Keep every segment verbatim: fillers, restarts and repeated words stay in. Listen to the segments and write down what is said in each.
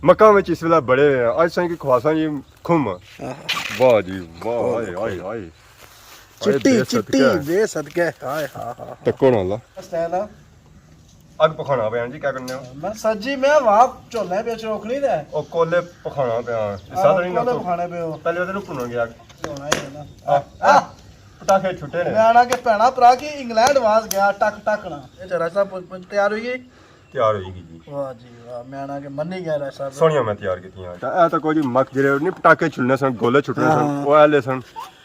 مکاں وچ اس ویلے بڑے ہوئے ہیں۔ اج سائیں کی کھواساں جی کھم۔ آہا۔ واہ جی واہ، ہائے ہائے ہائے۔ چٹی، ہائے بے چٹی، صدقے۔ بے صدقے۔ ہائے ہا ہا۔ تکو نا اللہ۔ استاد۔ اگ پکھانا پیا جی، کیا کرنے ہو؟ میں سر جی، میں واپ جھولنے پیا چروکنی دے۔ او کولے پکھانا پیا۔ اس ہاں، طرح نہیں کولے نہ تو پکھانے پے ہو۔ پہلے ادھر بھنو گے اگ۔ بھنونا ہی ہے نا۔ آہ، آہ، پٹاخے چھٹے نے۔ میں آنا کہ بھینا بھرا کی انگلینڈ واز گیا ٹک ٹک نا۔ اے ذرا سا پ-، پ-، تیار ہوئی گئی؟ تیار ہوئی گئی جی۔ واہ جی واہ، میں آنا کہ منی گیا ذرا سا۔ سوہنیاں میں تیار کیتیاں۔ تے اے تاں کوئی جی مک جیڑے نہیں پٹاخے چھلنے سن، گولے چھٹنے سن، ہاں۔ او اہلے سن۔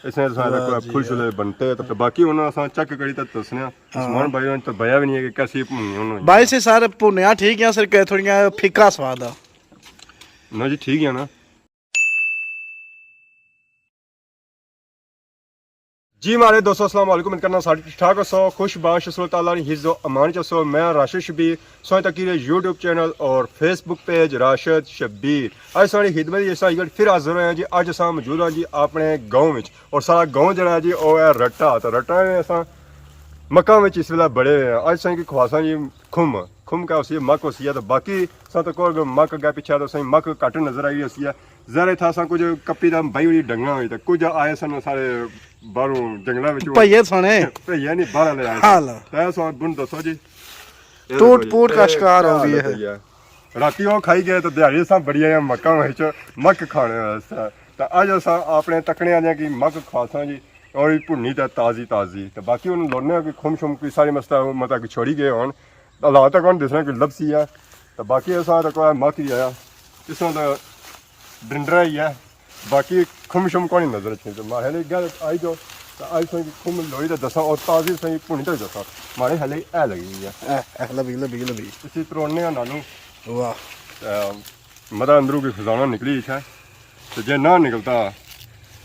اس نے سارے واہ کوئی جی پھل واہ۔ شلے بنتے تے باقی انہاں اساں چیک کری تے دسنے آں۔ ہاں۔ عثمان بھائی ہن تے بیا وی نہیں ہے کہ کیسی بھنی ہن ہوئی۔ بھائی سے سارے بھنیا ٹھیک ہے، صرف کہ تھوڑیاں پھیکا سواد آ۔ نہ جی، ٹھیک ہے نا۔ جی مہاڑے دوستو، السلام علیکم، امید کرنا سارے ٹھیک ٹھاک ہوسو، خوش باش ہوسو، اللہ تعالیٰ نی حفظ و امان چ ہوسو۔ میں راشد شبیر، سوئیں تکی رہے یوٹیوب چینل اور فیس بک پیج راشد شبیر۔ اج ساڑی خدمت وچ اساں اک واری پھر حاضر ہوئے ہیں جی۔ اج اساں موجود ہاں جی اپنے گاؤں وچ، اور سارا گاؤں جڑا ہے جی او ہے رٹا۔ تے رٹا میں اساں مکاں وچ اس ویلے بڑے ہوئے ہیں۔ اج سائیں کی کھواساں جی کھم، کھم کیا ہوسی ہے، مک ہوسی ہے، تے باقی اساں تے کول مک اگے پچھے تے سائیں مک گھٹ نظر آئی ہوسی ہے۔ ظاہر ہے اتھا اساں کچھ کپی دا بئی ہوئی ڈنگا ہوئی تے کچھ آئے سن سارے باہروں جنگلاں وچوں۔ بھئیے سنے۔ بھئیے نہیں، باہر والے آئے سن۔ ہاں لا۔ تے اساں بن دسو جی۔ اے ٹوٹ دیکھو جی، پوٹ کا اے شکار ہو کیا گئی حالت ہے۔ ہوئی ہے۔ راتی او کھائی گئے تے دیہاڑی اساں بڑی آئیاں مکاں وچ مک کھانے واسطے۔ تے اج اساں اپنے تکنے آلیاں کی مک کھواساں جی، اور وی بھنی تے تازی تازی۔ تے باقی انہوں لوڑنے آں کہ کھم شم کوئی ساری مسئلہ مطلب کہ چھوڑی گئے ہون۔ حالات تک کون دسنا کہ لبسی ہے۔ تے باقی اساں تک کوئی مک ہی آیا۔ اس طرح دا ڈنڈرا ہی ہے۔ باقی کھم شم کون نظر اچھے۔ تے ماڑے ہلے گل آئی جو۔ تے آئی سوئی کھم لوڑی تے دساں اور تازی سوئی بھنی تے دساں۔ ماڑے ہلے اے لگی ہوئی ہے۔ اے، اے، لبی، لبی، لبی۔ اسی تروڑنے آں نالوں۔ واہ۔ تے مطلب اندروں کوئی خزانہ نکلی اتھے۔ تے جے نہ نکلتا،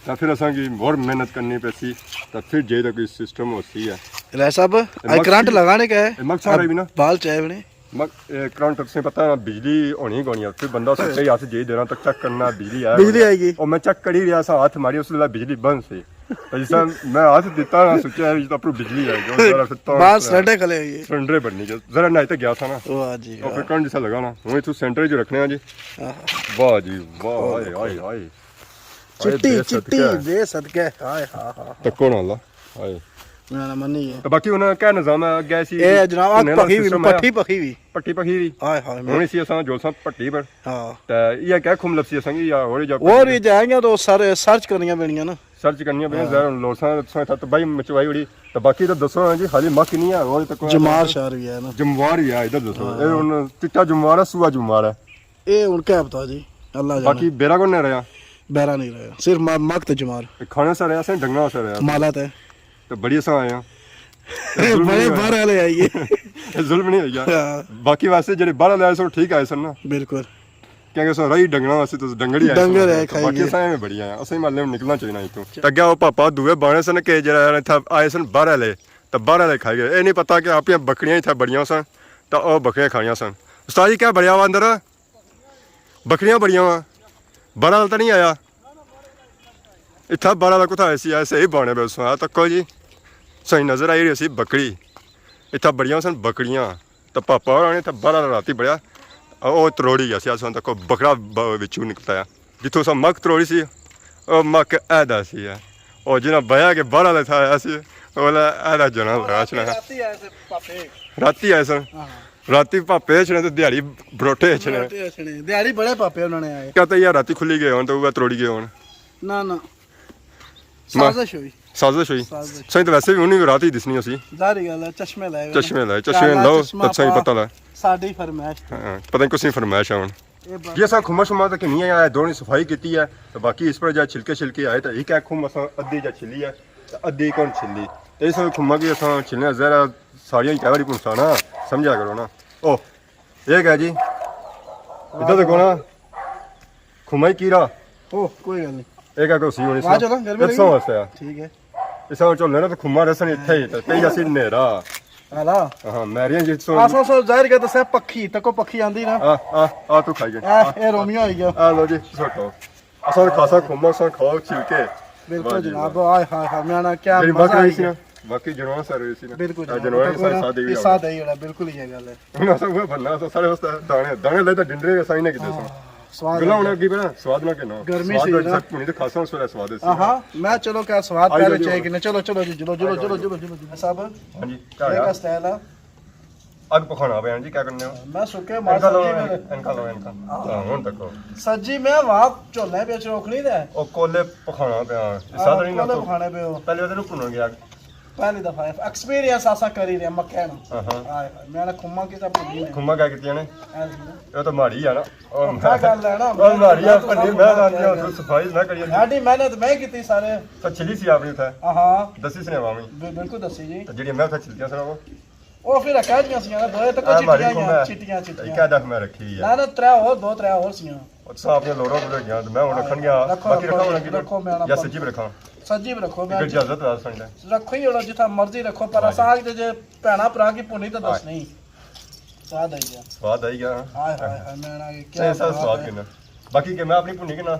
تاں پھر اساں کی ہور محنت کرنی پیسی، تاں پھر جے دا کوئی سسٹم ہوسی ہے۔ راج صاحب، اے اج مک کرنٹ سی، لگانے کا ہے؟ اے مک سارا بھی نا۔ بال چائے بنے۔ مک، اے کرنٹ تساں پتہ ہے نا، بجلی ہونی کونی ہے۔ پھر بندہ سوچے ہی ہتھ جے دینا تک چیک کرنا، بجلی آیا بجلی کونی۔ آئی گئی۔ او میں چیک کری رہیا سا، ہتھ ماری اس ویلے بجلی بند سی۔ تے جس طرح میں ہتھ دیتا نا، سوچا ہے جس طرح بجلی آئی گئی۔ ذرا پھر تو بال سلنڈر کھلے ہوئی ہے۔ سلنڈر بننی گیا۔ ذرا نہ تے گیا سا نا۔ واہ جی او پھر واہ۔ کرنٹ جسا لگا نا، ہوں اتھوں سینٹر جو رکھنے ہاں جی۔ آہا۔ واہ جی واہ، ہائے، ہائے، ہائے۔ چٹی، ہائے، بے چٹی، صدقے۔ بے صدقے۔ ہائے، ہا، ہا، ہا۔ تکو نا اللہ۔ ہائے۔ میں نہ منی ہے۔ تے باقی انہاں کیا نظام ہے؟ اگے سی اے جناب، اگ انہاں نا پکی ہوئی، سسٹم ہے۔ پٹھی پکی ہوئی۔ پٹھی پکی ہوئی۔ ہائے، ہائے، میں ہن اسی اساں جولساں پٹھی پر۔ ہاں۔ تے یہ کیا کھم لبسی اساں کی یا ہور جا اور یہ جائیں گے تو سر-، سرچ کرنیاں پینیاں نا۔ سرچ کرنیاں پینیاں، ہاں۔ ظاہر ہن لوڑساں، تساں اتھا تباہی مچوائی اڑی۔ تے باقی تے دسو ہاں جی، خالی مک نہیں ہے، ہور تے کوئی جمار شار بھی ہے نا۔ جموار ہی ہے، ادھر دسو۔ ہاں۔ اے ہن چٹا جموار ہے، سوا جموار ہے؟ اے ہن کیا پتا جی، اللہ جانے۔ باقی بیرا کون نہیں رہیا؟ بیرا نہیں رہیا، صرف ما-، مک تے جمار۔ اے کھانے سا رہیا، سا ڈنگا سا رہیا۔ مالا تے۔ تے بڑی اساں آئے ہاں۔ تے ظلم بڑے نہیں ہویا۔ باہر والے آئی گئے۔ ظلم نہیں ہویا۔ ہاں۔ باقی ویسے جڑے باہر والے آئے سن، ٹھیک آئے سن نا۔ بالکل۔ کیونکہ اساں راہی ڈنگنا واسطے تو ڈنگر ہی آئے سن۔ ڈنگر ہے، کھائی باقی گئے۔ اساں ایویں بڑی آئے، اساں محلے میں نکلنا چاہیے نا اتوں۔ تے اگے او پاپا دوے بانے سن کہ جڑا اتھا آئے سن باہر والے، تے باہر والے کھائی گئے۔ اے نہیں پتا کہ اپنیاں بکریاں اتھا بڑیاں سن، تے او بکریاں کھانیاں سن۔ استاد جی، کیا بڑیا ہوا اندر؟ بکریاں بڑیاں وا، بارہ والا تاں نہیں آیا؟ اتھا بارہ والا کتھا آیا سی؟ ایسے ہی بانے پہ سنا تکو جی، سائیں نظر آئی رہی سی بکری۔ اتھا بڑیاں سن بکریاں، تے پاپا ہوراں نے اتھا بارہ والا راتی بڑیا، او تروڑی گیا سی، اساں تکو بکرا ب-، وچوں نکلتا ہے۔ جتھوں اساں مک تروڑی سی، او مک ایدا سی ہے۔ او جنہاں بیا کہ بارہ والا اتھا آیا سی، او بولا ایدا جنا لگا چھنا۔ راتی آئے سے پاپے۔ راتی آئے سن۔ ہاں۔ راتی پاپے اچھنے تے دیہاڑی بروٹے اچھنے۔ بروٹے اچھنے۔ دیہاڑی بڑے پاپے انہاں نے آئے۔ کیا پتہ یار راتی کھلی گئے ہون تے اوہ تروڑی گئے ہون۔ نہ، نہ۔ سازش ہوئی۔ سازش ہوئی۔ سازش۔ سائیں تے ویسے بھی انہیں رات ہی دسنی ہوسی۔ ظاہری گل ہے، چشمے لائے ہوئے نے۔ چشمے لائے، چشمے کالا لاؤ، چشمہ تے سائیں پا۔ پتہ لگا۔ ساڈی فرمائش تے۔ ہاں، پتہ نہیں کسی فرمائش ہے ہن۔ اے بات۔ جی اساں کھما شما تے کنی آیا ہے، دوڑی صفائی کیتی ہے، تے باقی اس پر جا چھلکے شلکے آئے، تے ایک ہے کھم اساں ادھی جا چھلی ہے، تے ادھی کون چھلی۔ تے اس کھما کی اساں چھلنے ذرا ساریاں کئی واری پہنچانا، سمجھا کرو نا۔ او، ایک ہے جی۔ ادھر دیکھو نا۔ کھما ہی کیڑا۔ او، کوئی گل نہیں۔ ایک ہے کوئی سی ہونی آ سا۔ چلو، گرمی ایک سو لگی؟ واسطے ہے۔ ٹھیک ہے۔ اس وقت چلنے نا تو کھما رسن اتھے ہی، تے پئی جاسی نیرا۔ ہالا۔ ہاں، میریاں جی سو۔ آسا سو ظاہر کیا دسیا پکھی، تکو پکھی آندی نا۔ آ، آ، آ تو کھائی گئے۔ اے، اے رومیو آئی گیا۔ آ لو جی، سوٹو۔ اساں کھاسا کھما، اساں کھاؤ چھلکے۔ بالکل واہ جی جناب، واہ۔ ہائے، ہائے، ہائے، میاں نا کیا جڑی مزہ بکری آئی سی نا، گیا۔ باقی جنوان سارے سی نا۔ بالکل آ جناب، جنوان سارے سادے ہی حصہ ہونا۔ دے ہی ہونا، بالکل یہ گل ہے۔ ہن اساں وہ بننا، اساں سارے واسطے دانے، دانے لے تے ڈنڈرے اساں ہی نہ کیتے سن۔ ہاں۔ سواد گلا آ ہونا گیا۔ اگی پہلا سواد نہ کہنا۔ گرمی سواد سی نا۔ سب پونی تے کھاسا اس ویلے سواد ہے سی۔ ہاں، ہاں، میں چلو کیا سواد آئی پہلے جاؤ، چاہیے آئی جاؤ۔ کہ نہیں۔ چلو، چلو جی، جلو، جلو، آئی جاؤ، جلو، آئی جاؤ۔ جلو، جلو۔ صاحب، آئی جاؤ۔ ہاں جی، کیا یہ حال ہے؟ کا سٹائل ہے؟ اگ پکھانا پیا جی، کیا کرنے ہو؟ میں سکے ان کا لو، ماسا جی میرے۔ ان کا لو، ان کا۔ ہاں۔ ہاں، ہن تک۔ سجی میں واپ جھولنے پیا چروکھنی دے۔ او کولے پکھانا پیا۔ ہاں، سادہ نہیں نہ کولے تو۔ پکھانے پے ہو۔ پہلے ادھر بھنو گیا۔ پہلی دفعہ ایکسپیرینس آسا کری رہے مکے نا۔ ہاں، ہاں۔ ہائے ہائے، میں نا کھما کیتا بھلی نے۔ کھما کیا کیتی نے؟ ایسے نا۔ یہ تو ماڑی ہے نا۔ او او کیا گل ہے نا، او میں ماڑی ہے، تو پھلی سب میں کھما جانتی ہوں، کیا تو صفائی نہ کریے جی۔ ساڈی محنت میں کیتی سارے۔ تو چھلی سی آپ نے اتھے؟ ہاں، ہاں۔ دسی سی نے عوامی؟ بل-، بالکل دسی جی۔ تو جیڑی میں اتھے چھلکیاں سن وہ؟ او پھر رکھا جیاں سیاں نا، دوئے تک اے ماڑی چھٹیاں کھما ہیاں، ہے۔ چھٹیاں، چھٹیاں۔ اکا دکھ میں رکھی ہے۔ نہ، نہ، ترے ہور، دو ترے ہور سیاں۔ او تساں اپنے لوڑا کولے گیا، تے میں ہن رکھن گیا۔ رکھو، باقی رکھو، رکھاں ہن اگے۔ رکھو، میں آنا یا پن-، سجی پہ رکھاں؟ سجی پہ رکھو، میں اگر اجازت ہے سنڈے۔ رکھو ہی اوڑا جتھا مرضی رکھو، پر ہاں جی۔ اساں آکھدے جے بھینا بھرا کی پونی تے ہاں۔ دسنی۔ سواد آئی گیا۔ سواد آئی گیا۔ ہائے، ہائے، ہائے، میں آنا کہ کیا اے سارا بات سواد ہے۔ کنا۔ باقی کہ میں اپنی پونی کنا۔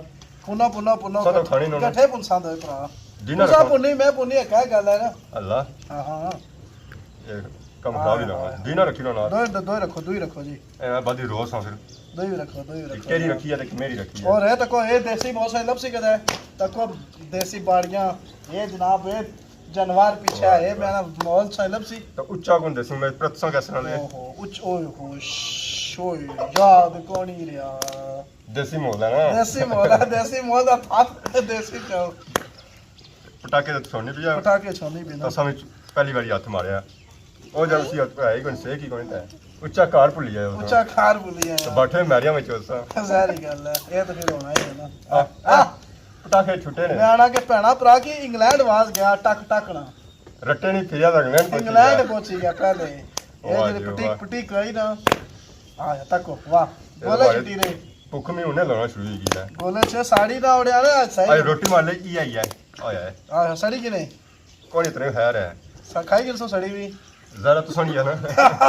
پونو، پونو، پونو، سارا کٹھے، کھانے انہوں نے۔ کٹھے پونساں دے بھرا۔ ڈنر تساں رکھو۔ پونی، میں پونی، اکا گل ہے نا۔ اللہ۔ ہاں، ہاں۔ یہ کم خراب ہی نہ ہو۔ ہائے، ہائے۔ ڈنر رکھی لو نال۔ دوئے، دوئے رکھو، دوئے رکھو جی۔ اے میں بعد ہی روز ہاں پھر۔ دوئی رکھو، دوئی رکھو۔ کیری رکھی ہے تے میری رکھی ہے۔ اور ہے تکو، اے دیسی مول سا لبسی کدے، تکو دیسی باڑیاں، اے جناب، اے جانور پیچھے واہ ہے، جی واہ۔ میرا مول سا لبسی۔ تو اچا کون دیسی، میں پرتساں کیسے نال ہے؟ اوہو، اچ-، اوئے ہو، شوئے، یاد کونی رہیا۔ دیسی مول ہے نا؟ دیسی مول ہے، دیسی مول دا تھا، دیسی چاؤ۔ پٹاخے تے چھوڑنے پیا۔ پٹاخے چھوڑنے پیا۔ تو سامنے پہلی باری ہاتھ ماریا۔ او جب اسی ہاتھ پہ آئی کون سے کی کون تے۔ اچا کار بھلی آیا اس اچا کار بھلی آیا۔ تو بیٹھے میریاں وچ اس۔ ظاہری گل ہے، اے تو پھر ہونا ہی ہے نا۔ آہ، آہ، پٹاخے چھٹے نے۔ میں آنا کہ بھینا بھرا کی انگلینڈ واز گیا ٹک ٹک نا۔ رٹے نہیں پھریا تو انگلینڈ پہنچی انگلینڈ گیا۔ پہنچی گیا پہلے۔ اے واہ جڑی جی پٹی، واہ۔ پٹی کرائی نا۔ آیا تکو، واہ۔ اے گولے بھائی چھٹی رہے۔ بھوک میں انہیں لانا شروع ہو گئی ہے۔ گولے چھ ساڑی نہ اڑیا نا، صحیح۔ اے روٹی مار لے، ای آئی ہے۔ آیا ہے۔ آیا، سڑی کی نہیں؟ کون اتنے خیر ہے؟ سا-، کھائی گل سو سڑی بھی۔ ذرا تو سنی ہے نا۔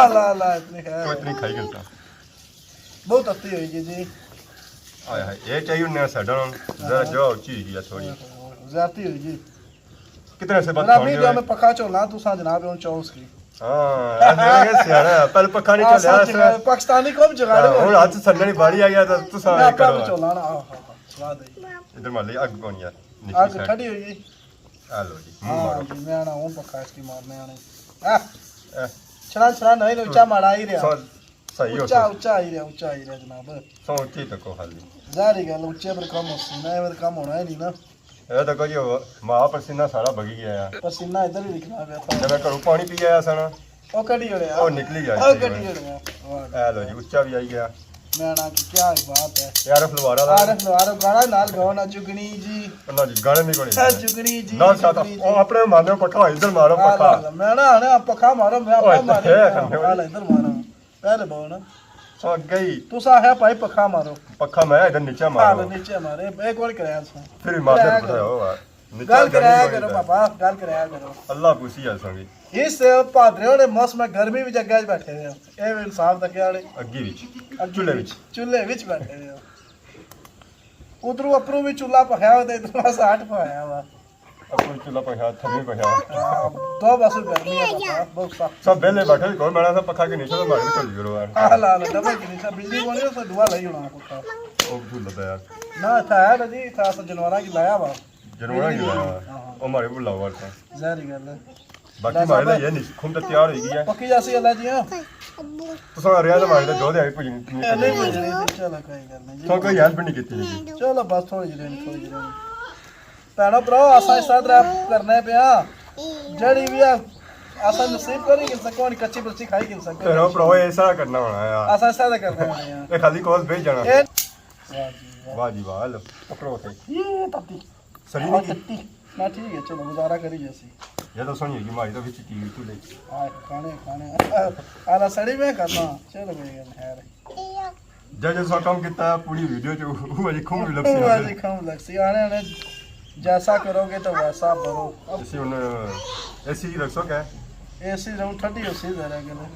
اللہ، اللہ، اتنی خیر تو ہے۔ اتنی کھائی گل سا۔ بہت تتی ہوئی گئی جی۔ آیا ہے، یہ چاہیے انہیں ساڈا نا۔ ذرا ہاں۔ جو اچھی ہوئی گئی ہے تھوڑی۔ زیادتی ہوئی گئی۔ کتنے سے بات ربی کھاؤں گے؟ میں پکا چولا، تساں جناب ہن چوس کی۔ ہاں، ایسے لگے سیاڑا، پہلے پکا نہیں آ، چلیا سچ اس۔ ہے، پاکستانی قوم جگاڑ ہاں، ہو ہن گئی۔ ہاتھ سننے باری آ گیا تو تساں میں یہ کرو۔ پہلے چولا نا، آہ، آہ، آہ، سواد ہے۔ ادھر مار لے، اگ کون یار؟ نکلی اگ سائڈ۔ ٹھڈی ہوئی گئی۔ آ لو جی، منہ ہاں مارو۔ جی، میں آنا ہوں پکا اس کی مارنے آنے۔ آہ، آہ۔ چھڑا، چھڑا نہیں، اچا ماڑا ہی رہیا۔ سو-، صحیح ہو اچا، سو۔ اچا ہی رہیا، اچا ہی رہیا جناب۔ سو اچھی تکو خالی۔ ظاہری گل، اچے پر کم ہو سی، نہ اے پر کم ہونا ہی نہیں نا۔ اے تکو جی، ماں پسینہ سارا بگی گیا ہے۔ پسینہ ادھر ہی لکھنا پیا تھا۔ جب میں گھروں پانی پی آیا سا نا، او کڈی اڑیا۔ او نکلی گیا او سی کڈی میں۔ اڑیا۔ واہ۔ اے لو جی، اچا بھی آئی گیا۔ میں آنا کہ کیا بات ہے۔ اے عارف لوہارا دا۔ عارف لوہارا، گانا نال گاؤ نا، جگنی جی۔ نہ جی، گانے نہیں کوئی۔ اے جگنی جی، نہ ساتھ، جگنی جی۔ او اپنے مانو پکا، ادھر مارو آ، پکا۔ لا، لا، میں نہ آنے، پکا مارو، میں او اپنا اتنے مارو۔ ہے، کرنے والی۔ آ، لا، ادھر مارو۔ پہلے بول نا۔ سو گئی۔ تساں آخیا بھائی پکھا مارو۔ پکھا میں ادھر نیچے ہاں، مارو۔ نیچے مارو۔ اے، اے کون کرایا سا؟ پھر بھی مارنے کرایا پتہ کرو۔ ہوگا۔ نیچے گل کرایا کرو بابا، گل کرایا کرو۔ اللہ پوچھی ہے سنگی۔ اس پادرے ہونے موسم گرمی وچ اگے بیٹھے ہوئے ہو۔ اے انصاف دا کیا ہے؟ اگی وچ۔ اگی چولہے وچ۔ چولہے وچ بیٹھے ہوئے ہو۔ ادھروں اپروں بھی چولہا پکھایا ہوا تے ادھروں اساں ہٹ پکھایا ہوا۔ اپروں چولہا پکھایا، تھلے پکھایا۔ ہاں، دو بس گرمی ہے بابا، بہت سخت۔ سب بیلے بیٹھے، کوئی بڑا سا پکھا کے نیچے تو مارے بھی چلی کرو یار۔ ہاں، لا، لا، ڈبل کے نیچے بجلی کونی، اس دعا لائی ہونا پکھا۔ او جھولتا یار۔ نہ، اتھا ہے نا جی، اتھا اساں جانوراں کی لایا وا۔ جانوراں کی لایا؟ ہاں، ہاں۔ او مارے بلاوا تھا۔ ظاہری گل ہے۔ باقی مارے تے یہ نہیں، کھم تے تیار ہوئی گئی ہے۔ پکی جاسی اللہ جی، ہاں۔ تساں رہیا تے مارے تے دو دے آئی پجنی۔ نہیں پجنی، چلو کوئی گل نہیں جی۔ تو کوئی ہیلپ نہیں کیتی جی۔ چلو بس تھوڑی جی رہنی، تھوڑی جی رہنی۔ بھینو بھراؤ، اساں اس طرح کرنے پے آں۔ جیڑی وی آ، اساں نصیب کری گھنساں، کوئی نی، کچی پرچی کھائی گھنساں۔ بھینو بھراؤ، ایسا کرنا ہونا ہے یار۔ اساں اس طرح کرنے ہونے آں۔ اے خالی کول بھیج جانا۔ اے، واہ جی واہ۔ واہ جی واہ، لو، پکڑو تے۔ یہ تتی۔ سڑی نہیں کی؟ تتی۔ نہ ٹھیک ہے، چلو گزارا کری جاسی۔ یہ تو سنی ہے کہ ماری تو وچ ٹی وی چولے۔ ہاں، کھانے، کھانے۔ آلا سڑی میں کرنا۔ چلو کوئی گل نہیں، خیر ہے۔ جے جے تساں کم کیتا ہے، پوری ویڈیو چ اوہو جی کھم بھی لگسی۔ اوہو جی کھم لگسی۔ آنے آنے جیسا کرو گے تو ویسا بھرو۔ اسی ہن اے سی رکھسو کیا؟ اے سی رہوں ٹھڈی ہوسی ذرا کنے۔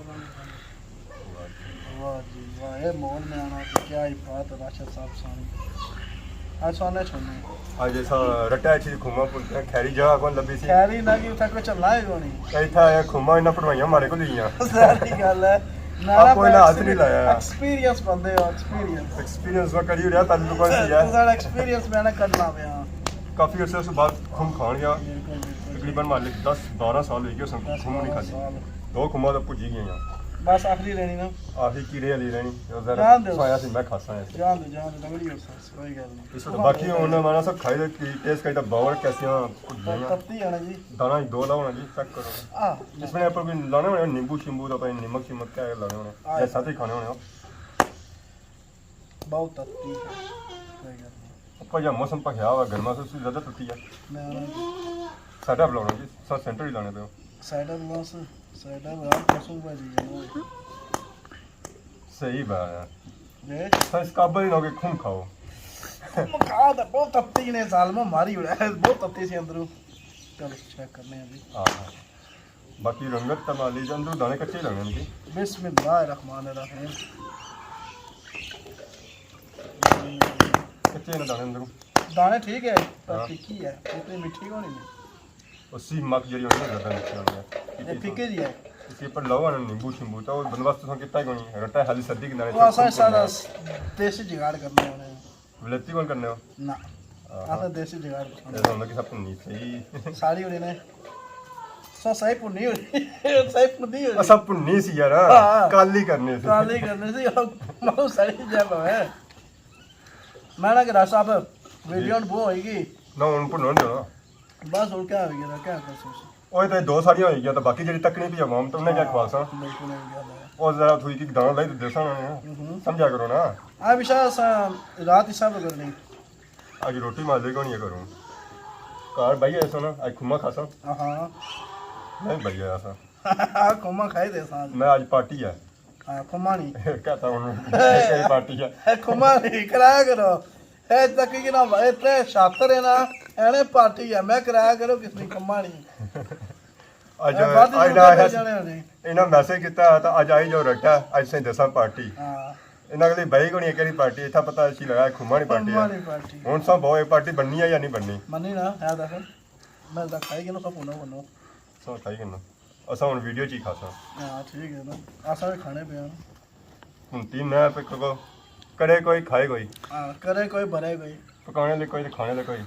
واہ جی واہ، اے ماحول میں آنا کہ کیا ہی بات ہے، راشد صاحب سانی۔ اج سونے چھوڑنے۔ اج ایسا رٹا اچھی کھما پلتے ہیں، خیری جگہ کون لبھی سی؟ خیری نہ کہ اتھا کوئی چلنا ہے کونی۔ اے اتھا اے کھما انہاں پڑوائیاں مارے کو لیاں۔ ساری گل ہے۔ میں آپ کو انہاں ہاتھ نہیں لایا۔ ایکسپیرینس بندے ہو، ایکسپیرینس۔ ایکسپیرینس وہ کری رہا، تعلق کون سی ہے؟ تو سارا ایکسپیرینس میں نے کرنا پیا۔ کافی عرصے سے بعد کھم کھان گیا۔ بالکل، بالکل۔ تقریباً مالک دس بارہ سال ہوئی گئے سن، دس کھم نہیں بارہ کھائی۔ سال۔ دو کھما تو پجی گئے ہیں۔ بس آخری رہنی نا۔ آخری کی رہی علی رہنی۔ ذرا جان دے۔ سایا سی میں کھاسا ہے۔ جان دے، جان دے، تگڑی ہو سا، کوئی گل نہیں۔ اس وقت باقی ہن ہمارا سب کھائی دے، ٹیسٹ کری تے باور کیسیاں بھجیاں۔ تپتی ہے نا جی۔ دانا ہی دو لاؤ نا جی، چیک کرو نا۔ آہ۔ اس میں اوپر کوئی لانے ہونے نیمبو شیمبو دا، پتہ نہیں نمک شمک کیا لانے ہونے۔ آہ۔ یا ساتھ ہی کھانے ہونے ہو۔ بہت تتی ہے۔ کوئی گل نہیں۔ اوپر جا موسم پکھیا ہوا، گرما سے اس سے زیادہ تتی ہے۔ میں سیٹ اپ لانا جی، سا سینٹر ہی لانے پہ۔ سیٹ اپ لاس، سیٹ اپ یار، پرسوں بھاجی جانا۔ صحیح بات ہے۔ جی۔ سا اس قابل ہی نہ ہو کہ کھم کھاؤ۔ کھم کھا تے بہت تتی نے ظالمو ماری اڑا ہے، بہت تتی سی اندروں۔ چلو چیک کرنے ہیں جی۔ ہاں، ہاں۔ باقی رنگت تے مالی جان، اندروں دانے کچے ہی لگنے ہیں جی۔ بسم اللہ الرحمن الرحیم۔ کچے نے دانے اندروں۔ دانے ٹھیک ہے، پر ہاں۔ پھکی ہے، اتنی میٹھی کونی ہے۔ اسی مک جڑی ہوئی ہے، زیادہ نقصان ہے۔ یہ پھکی جی ہے۔ اس کے اوپر لو نا نیمبو شیمبو، تو بندوبست تساں کیتا ہی کونی۔ رٹا ہے، حالی سردی کے دانے وہ اساں سارا دیسی جگاڑ کرنے ہونے ہیں۔ ولتی کون کرنے ہو؟ نہ۔ ہاں۔ اساں دیسی جگاڑ پسند ہے۔ ایسا ہونا کہ سب پنی صحیح۔ ساری ہوئی نے۔ سو صحیح پنی ہوئی۔ صحیح پنی ہوئی۔ اساں پنی سی یار، ہاں۔ کالی کرنے سی۔ کالی کرنے سی، مطلب ساری جگہ ہے۔ میں نہ کہ راج صاحب، ویڈیو ہن بہوں ہوئی گئی۔ نہ، ہن بھنو نہ دینا۔ بس ہن کیا ہوئی گیا، کیا کر سکتے؟ اوہ تے دو ساریاں ہوئی گیا، تے باقی جڑی تکنی پئی عوام تے انہیں کیا کھواساں؟ بالکل، یہ گل ہے۔ او ذرا تھوڑی کی دانا لائی تے دیساں نا۔ ہوں۔ سمجھا کرو نا۔ آ وشا اساں رات حصہ پہ کرنی۔ اج روٹی مالے کونی ہے کروں۔ گھر بھائی ایسا نا، اج کھما کھاساں۔ ہاں۔ نہیں بھائی ایسا۔ کھما کھائی دے ساں۔ میں اج پارٹی ہے۔ ہاں، کھمانی۔ کہتا ہوں، کئی پارٹی ہے۔ کھمانی، کرایا کرو۔ اے تک کہ نا، اے ترے شاطر ہے نا، اینے پارٹی ہے، میں کرایا کرو کس نے کھمانی۔ اج، اے بعد اج جو نہ بندے آیا جانے ہونے۔ انہاں میسج کیتا ہے، تو اج آئی جو رٹا، اج سے دساں پارٹی۔ ہاں۔ انہاں اگلی بھائی کونی ہے کیڑی پارٹی، اتھا پتہ اسی لگا کھمانی پارٹی ہے۔ کھمانی پارٹی۔ ہن سا بہو، اے پارٹی بننی ہے یا نہیں بننی؟ منی نا، ہے دس۔ میں تاں کھائی گھنو، سب بھنو بھنو۔ سب کھائی گھنو۔ اساں ہن ویڈیو چ ہی کھاساں۔ ہاں، ٹھیک ہے نا۔ اساں وی کھانے پے ہاں۔ ہن تین نئے پک کو، کرے کوئی کھائے کوئی۔ ہاں، کرے کوئی بھرے کوئی۔ پکانے لے کوئی تے کھانے لے کوئی۔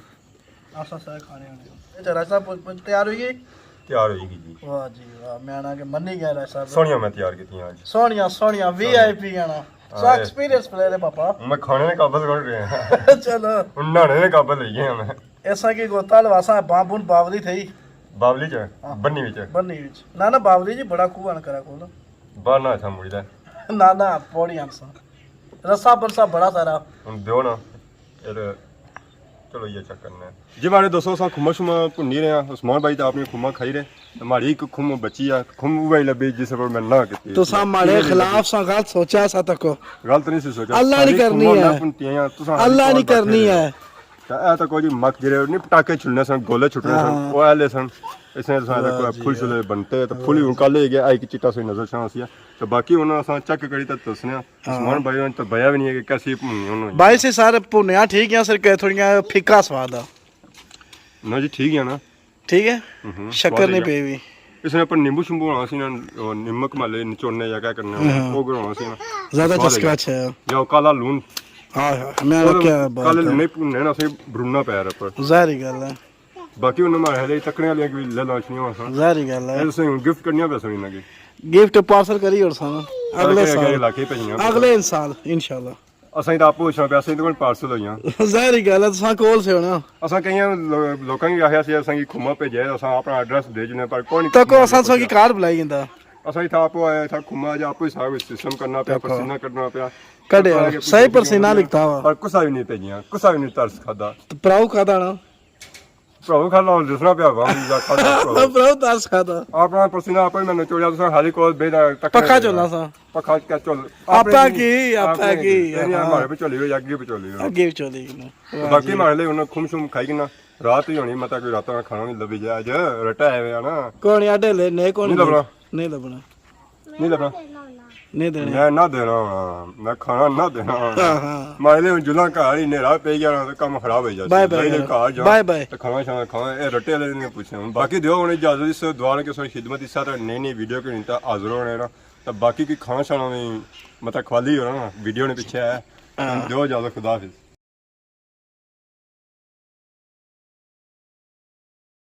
اساں سارے کھانے ہونے۔ اچھا، راج صاحب، پ-، پ-، تیار ہوئی گئی؟ تیار ہوئی گئی جی۔ واہ جی واہ، میں آنا کہ منی گیا راج صاحب۔ سوہنیاں میں تیار کیتیاں اج۔ سوہنیاں، سوہنیاں، وی آئی پی آنا۔ سو ہاں۔ ایکسپیرینس پلیئر ہے پاپا۔ میں کھانے نے قابل کون رہے ہیں۔ چلو۔ ہن نہانے نے قابل ہوئی گئے ہاں میں۔ ایسا کہ گوتا لواساں بامبون باولی تھئی۔ باولی چ؟ ہاں۔ بنی وچ؟ بنی وچ۔ نہ، نہ، باولی جی بڑا کھوہ آن کرا کول۔ باہر نہ تھا مڑی دا۔ نہ، نہ، پوڑی آن سا۔ رسا برسا بڑا سارا۔ ہن دیو نا۔ اے تے چلو یہ چیک کرنے ہیں۔ جی ماڑے دوستو، اساں کھما شما بھنی رہے ہیں۔ عثمان بھائی تے اپنی کھما کھائی رہے۔ تے ماڑی ایک کھم بچی ہے۔ کھم وہی لبھی جس پر میں نہ کیتی۔ تساں ماڑے خلاف سا غلط سوچا سا تکو۔ غلط نہیں سی سوچا۔ اللہ نہیں کرنی ہے۔ اللہ نہیں کرنی ہے۔ تے اے تاں کوئی جی مک جڑے نہیں پٹاکے چھڑنے سن، گولے چھٹنے سن، ہاں۔ او اہلے سن۔ اس نے سارے واہ کوئی جی پھول واہ۔ شلے بنتے، تے پھول ہی ہن کل ہوئی گیا، ایک چٹا سوئی نظر چھاں سی۔ تے باقی ہن اساں چیک کری تے دسنے آں۔ ہاں۔ عثمان بھائی ہن تے بیا وی نہیں ہے کہ کیسی بھنی ہن ہوئی۔ بھائی سے سارے بھنیا ٹھیک ہے، صرف تھوڑیاں پھکا سواد آ۔ نہ جی، ٹھیک ہے نا۔ ٹھیک ہے؟ ہوں ہوں، شکر سواد نہیں ہے۔ پئی وی۔ اس نے اوپر نیمبو شیمبو ہونا سی نا، او نمک مالے نچوڑنے یا کیا کرنا، ہاں۔ او گرانا سی نا۔ زیادہ سواد چسکا ہے۔ اچھا ہے۔ یا او کالا لون۔ ہاں، ہاں، میں او کیا بات کالا ہے۔ لون نہیں پھننے نا، سی برونا پیر اوپر۔ ظاہری گل ہے۔ باقی انہاں مارے ہلے تکنے والے بھی لے لانچ نہیں ہونا سا۔ ظاہری گل ہے۔ اے تساں ہن گفٹ کرنیاں پیساں انہاں کی۔ گفٹ پارسل کری اور ساں۔ اگلے اگلے سال۔ علاقے بھیجنیاں پیساں۔ اگلے سال، انشاءاللہ۔ اساں تے آپو اچھنا پیا، اساں تے کون پارسل ہویاں۔ ظاہری گل ہے، تساں کول سے ہونا۔ اساں کئیاں لو-، لوکاں کی آخیا سی، اساں کی کھما بھیجیا، اساں اپنا ایڈریس دے جنے، پر کوئی نہیں۔ تکو اساں تساں کی کار بلائی گندا۔ اساں اتھا آپو آیا، اتھا کھما جا، آپو ہی سارا کچھ سسٹم کرنا پیا، تکو۔ پسینہ کڈنا پیا۔ کڈیا، تکو آیا کہ صحیح پسینہ پسینہ لکھتا وا۔ پر کسا بھی نہیں بھیجیا، کسا بھی نہیں ترس کھادا۔ تو پراؤ کھادا نا۔ پراؤ کھادا، ہن دسنا پیا وا، ہن جا کھادا پراؤ۔ پراؤ ترس کھادا۔ اپنا پسینہ آپ ہی میں نچوڑیا، تساں خالی کول بے دا ٹکر پکھا چولا سا۔ پکھا کیا چول؟ آپا کی، آپا کی، تیری ہاں۔ ہمارے پہ چولی ہوئی، اگے پہ چولی ہوئی۔ اگے پہ چولی ہوئی۔ باقی جی۔ ہمارے لیے انہاں کھم شم کھائی گنا۔ رات ہی ہونی، مطلب کوئی رات نا کھانا نہیں لبھی جائے۔ اج رٹا ہے نا۔ کون آڈے لے، نہیں کون نہیں لبنا۔ نہیں لبنا۔ نہیں لبنا۔ نہیں دینے۔ میں نہ دینا ہونا، میں کھانا نہ دینا ہونا۔ ہاں، ہاں۔ ماڑے لیے ہن جلاں گھر ہی نیرا پئی گیا نا، تے کم خراب ہوئی جاسی۔ بائے بائے۔ گھر جاں، بائے بائے۔ تے کھانا شانا کھانا، اے رٹے والے نے پوچھنا۔ ہن باقی دیو ہن اجازت، اس دعا نے کہ ساری خدمت اس طرح نئی نئی ویڈیو کے نتا حاضر ہونے نا۔ تے باقی کوئی کھانا شانا وی مطلب کھوالی ہو نا، ویڈیو نے پیچھے ہے۔ ہاں۔ دیو اجازت، خدا حافظ۔